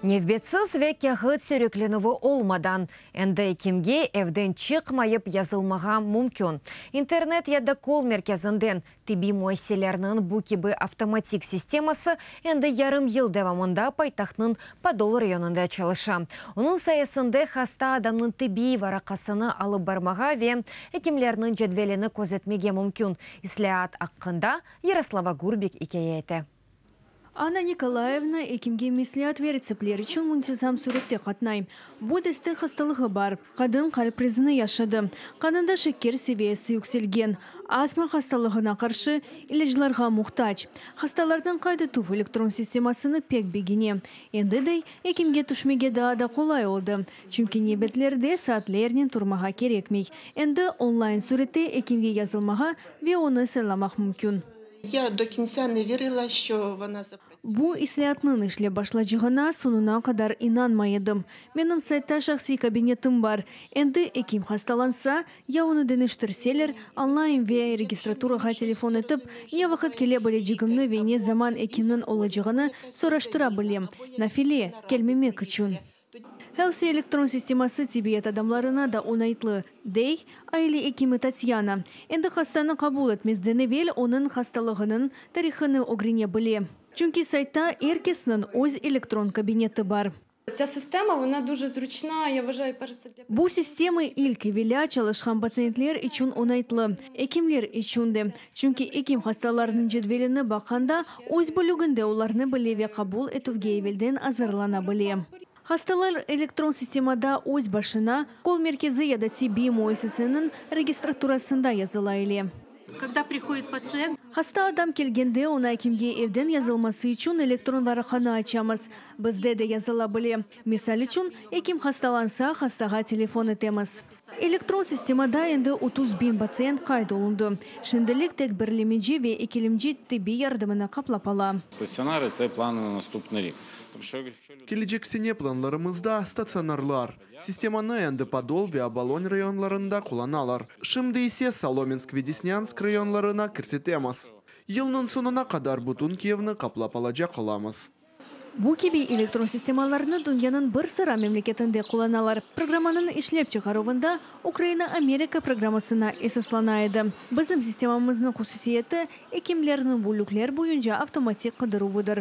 Nevbetsiz ve kâğıt süyreklenüvi olmadan, endi ekimge evden çıqmayıp yazılmağa mümkün. İnternet ya da kol-merkezinden. Tibbiy müessiselerniñ bu kibi avtomatik sisteması endi yarım yıl devamında paytahtnıñ Podol rayonında çalışa. Onıñ sayesinde hasta adamnıñ tibbiy varaqasını alıp barmağa ve ekimlerniñ cedvelini közetmege mümkün. İslâat aqqında Yaroslava Gürbik ikâye ete. Anna Nikolayevna ekimge mesleat ve retseptler içün muntazam sürette qatnay. Bu destek hastalığı bar. Qadın qalp krizini yaşadı. Qanında şeker seviyesi yükselgen. Astma hastalığına qarşı ilâclarğa muhtac. Hastalarnıñ qayd etüv elektron sistemasını pek begene. Endi, dey, ekimge tüşmege daa da qolay oldı, çünki nebetlerde saatlernen turmağa kerekmey. Endi onlayn sürette ekimge yazılmağa ve onı saylamaq mümkün. Я до кінця не вірила, що вона запрацює. Bu islâatnıñ işlep başlacağına soñuna qadar inanmay edim. Menim saytta şahsiy kabinetim bar. Endi ekim hastalansa, ya onı deñiştirseler, añlayım ve registraturağa telefon etip, ne vaqıt kele bilecegimni ve ne zaman ekimniñ olacağını soraştıra bilem. Nafile kelmemek içün. Helsi elektron sisteması tibbiyet adamlarına da oñaytlı, dey aile ekimi Tatyana. Endi hastanı qabul etmezden evel onıñ hastalığınıñ tarihını ögrene bile. Çünki saytta er kesniñ öz elektron kabineti bar. Ця система вона дуже зручна. Я вважаю, перш за все для Bu sistema ilk evelâ çalışqan patsientler içün oñaytlı, ekimler içün de. Çünki ekim hastalarnıñ cedvelini baqqanda, öz bölüginde olarnı bile ve qabul etüvge evelden azırlana bile. Hastalar elektron sistemada öz başına, kol-merkezi ya da tibbiy müessiseniñ registraturasında yazıla ile. Когда приходит пациент, Hasta adam kelgende oña ekimge evden yazılması içün elektron varaqanı açamız. Bizde de yazıla bile. Misal içün, ekim hastalansa, hastağa telefon etemiz. Elektron sistemada endi 30 biñ patsient qayd olundı. Şimdilik tek birlemeci ve ekilemci tibbiy yardımını qaplap ala. Стаціонари це плани на наступний рік. Тобто, якщо люди Kelecek sene planlarımızda statsionarlar. Sistemanı endi Podol ve Obolon rayonlarında qullanalar. Şimdi ise Solomensk ve Desnânsk rayonlarına kirsetemiz. Yılnıñ soñuna qadar bütün Kiyevni qaplap alacaq olamız. Bu kibi elektron sistemalarnı dünyanıñ bir sıra memleketinde qullanalar. Programmanıñ işlep çıqaruvında Ukraina-Amerika programmasına esaslana edi. Bizim sistemamıznıñ hususiyeti ekimlerniñ bölükler boyunca avtomatik qıdıruvıdır.